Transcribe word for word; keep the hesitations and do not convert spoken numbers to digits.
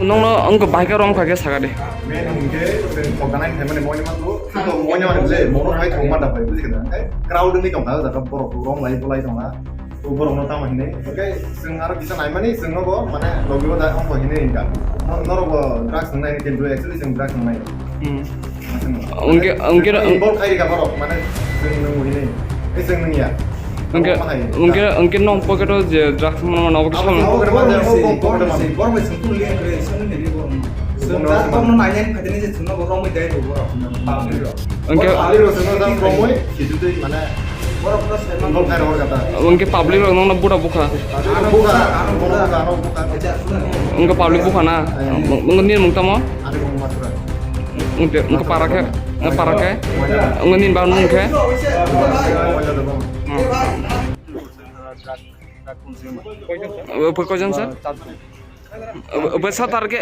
Nongno wngkha bahai khe rom kha khe sakha de. Main hwnkhe chwng pokda nai phaimani moini mango, to moini mani le mono hai thwngma da bai, buji khe da? Crowd wngwi tongkha o jaga, borok rom lai bo lai tongkha. O borokno tamo hinwi. Hwnkhe chwng aro kisa naimani, chwngno bo mane logi o da wngkha hinwi hinka. Norok bo drugs wngnai, kintu actually chwng drugs wngnai. Hmm. Hwnkhe, hwnkhe, involve khai rika borok, mane chwng nung hinwi. Ei chwng nung ya. Hwnkhe, hwnkhe, hwnkhe nong pocket o je drugs mano mano obo kisa. Abo pocket o mano, abo pocket o mano. Hwnkhe, hwnkhe, hwnkhe public rok nongno buda bukha. Hwnkhe public bukha na? Hwnkhe nini mung tamo? Wngte, wngkha para khe, wngkha para khe, wngkha nini ba mung khe. Hmm. Bo koijon sir? Bo satar khe?